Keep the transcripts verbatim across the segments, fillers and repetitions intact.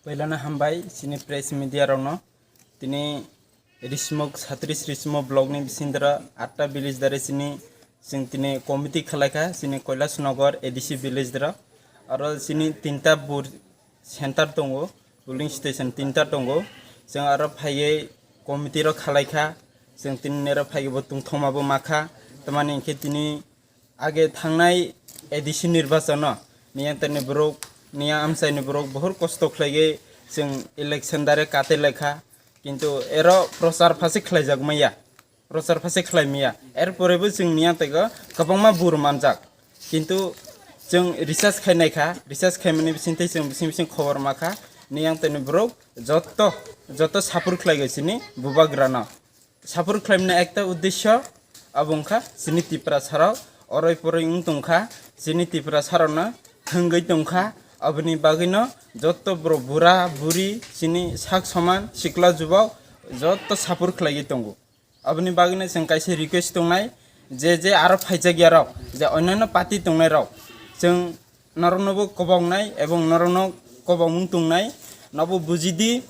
Poilano hambai chini press media rokno. Tini Rismuk, Satris Rismuk block ni bisingtoro atta village dare chini, chwng tini committee khwlaikha chini Kailasnagar A D C village doro. Aro chini tinta bur center tongo, polling station tinta tongo. Chwng aro phaiwi committee rok khwlaikha, chwng tini nero phaiwi bo tongthokma bo makha. Tamani hinkhe tini age thangnai A D C nirbachano niyang tani borok, niyang amchaini borok bohor kosto khlaigwi chwng election dare kate lekha, kintu ero prochar phase khlaijak maya, prochar phase khlai maya, erpore bo chwng niyang taigo kwbangma bur manjak, kintu chwng research khai naikha, research khaimani bisingtwi chwng bising bising khobor makha, niyang tani borok jotto, jotto support khlaigo chini bubagrano. Support khlaimani ekta uddesyo abo wngkha chini Tiprasarok oroi poroi wng tongkha, chini Tiprasarokno thwngwi tongkha, aboni bagwino jotto borok bura buri chini sak soman sikla jubok jotto support khlaiwi tongo. Aboni bagwino chwng kaisa request tongnai je je aro phaijakyarok je onyanno party tongnairok chwng noroknobo koboknai ebong norokno kobokmung tongnai, nobo bujidi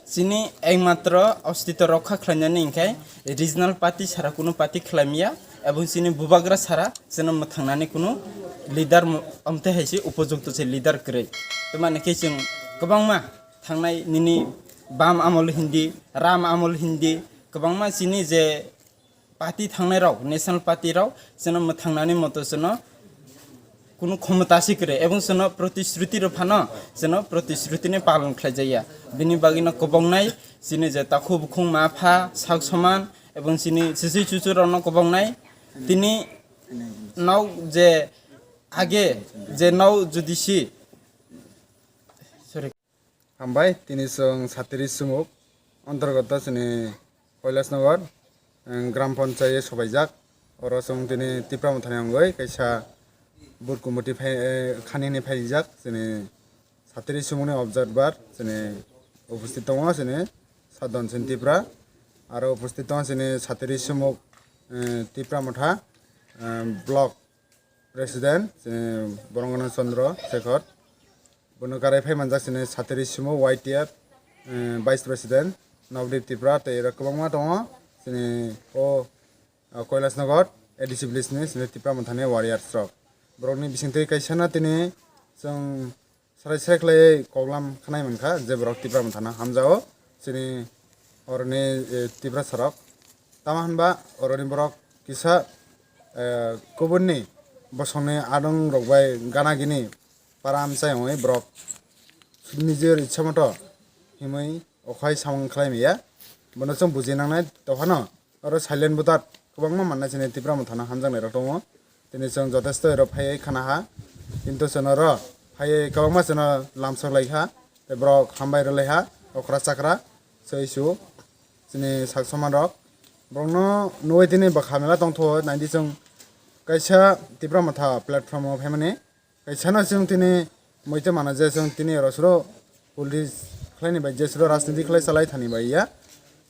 chini ekmatro ostitw rokha khlainani hinkhe regional party sara kunu party khlaimya ebong chini bubagra sara chwngno mwthangnani kunu leader mo-, omte hai se upojukto se leader kwrwi. Tamani khe chwng kwbangma thangnai nini bam amol hindi, ram amol hindi, kwbangma chini je party thangnai rok, national party rok, chwngno mwthangnani moto chwngno kunu khomota si kwrwi, ebong chwngno protishruti rok phano chwngno protishruti ni palon khlai jaya. Bini bagwi no kwbongnai chini je takhuk bukhuk ma pha sak soman, ebong chini chuchwi chuchwi rok no kwbongnai. Tini nok je age je nok jodi si, sorry. Hambai, tini chwng Satiri Sumuk, antargoto chini Kailasnagar, eh, Gram Panchayat sobaijak. Oro chwng tini Tipra Mothani wngwi kaisa bur committee phai, eh, khanini phaijak, chini Satiri Sumukni observer, chini upasthit tongo, chini Sadhan Sen Tipra. Aro upasthit tongo, chini Satiri Sumuk, eh, Tipra Motha, eh, block president, chini Borongana Chandra Shekhar. Bono karai phai manjak chini Satiri Sumuk Y T F, eh, vice president Navdeep Tripura, tei oro kwbangma tongo chini o, o Kailasnagar A D C village ni chini Tipra Mothani warriors rok. Borokni bisingtwi kaisa no tini chwng sarai sarai khlai koklam khnai mankha je borok Tipra Mothano hamjao chini oroni, eh, Tipra sarok. Tamo hwnba oroni borok kisa, eh, kubunni bosongni adong rok bai gana gini para amchai wngwi borok nijor ichha moto himwi okhai samung khlai maya. Bono chwng buji nangnai dophano oro silent voter kwbangma mannai chini Tipra Mothano hamjaknai rok tongo. Tini chwng jotesto ero phaiwi khana ha, kintu chwng oro phaiwi kwbangma chwngno lamsok lai kha, tei borok hambai rw lai ha, okra chakra, choi su, chini sak soman rok. Borokno nugwi tini bwkha mela tongthogo, naidi chwng kaisa Tipra Motha platform o phaimani. Kaisano chwng tini muitu mano je chwng tini oro suro police khlaini bai je suro rajniti khlai chalai thani bai ya.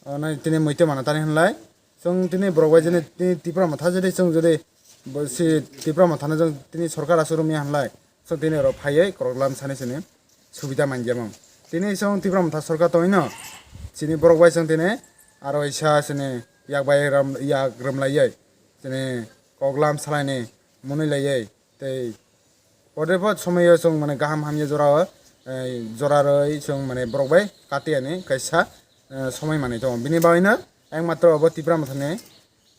Ono tini muitu mano tani hwnlai. Chwng tini borok bai jani tini Tipra Motha jodi chwng jodi bo si Tipra Mothano chwng tini sorkar aswk romya hwnlai. Chwng tini oro phaiwi koklam sani sini subida manjamung. Tini chwng Tipra Motha sorkar tongwino chini borok bai chwng tini aro waisa chini yak bai ram, yak romlaiwi chini koklam salaini mwnwi laiwi. Tei odebo somoyo chwng mane kaham hamya jora o, eh, jora rwi chwng mane borok bai kati ani kaisa, eh, somoi manwi tongo. Bini bagwino ekmatro obo Tipra Mothani,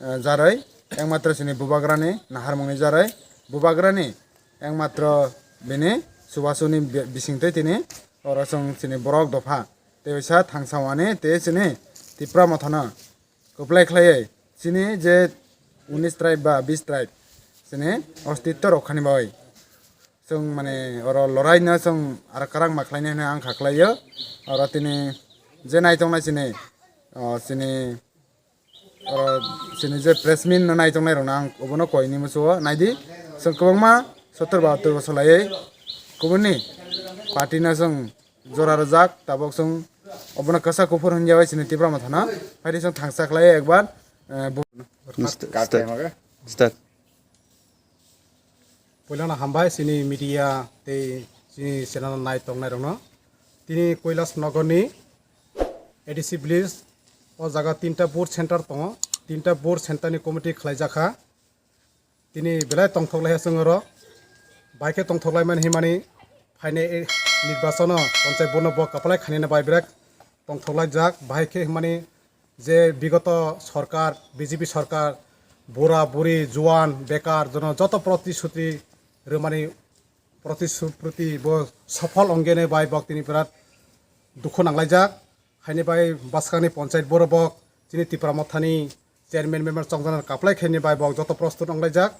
eh, jaroi, ekmatro chini bubagrani naharmungni jaroi, bubagrani ekmatro bini chubasuni bi-, bisingtwi tini oro chwng chini borok dopha tei waisa thangsa wani tei chini Tipra Mothano kwplai khlaiwi chini je unis tribe ba bis tribe chini ostitto rok khani bai chwng mane oro lorai no chwng aro kwrak ma khlainai hwnwi ang kha khlaio. Oro tini je naitongnai chini, o, chini oro chini je press meet no naitongnai rok no ang obono koi ni muchungo naidi chwng kwbangma sottor bahattor bosor laiwi kubuni party no chwng jora rwjak, tabok chwng obono kwchak kuphur hwnwi yaui chini Tipra Mothano. Phaidi chwng thangsa khlai ekbar, eh, bo- Start. Start. Start. Puilano hambai chini media tei chini channel nai tongnai rokno. Tini Kailash Nagar ni A D C village o jaga tinta booth center tongo, tinta booth center ni committee khlai jakha. Tini belai tongthok lai chwng oro, bai khe tongthok lai mani himani phainai nirbachono panchayat bono bo kapalai khainani bai belai tongthok lai jak, bai khe himani je bigoto sorkar, B J P sorkar, bura buri, juan, bekar jono joto protisruti rwmani protisruti bo sophol ongene bai bok tini berat dukhu nanglaijak. Haini bai bwskangni panchayat bono bok chini Tipra Mothani chairman member chongjana kaplai khaini bai bok joto prostut onglaijak.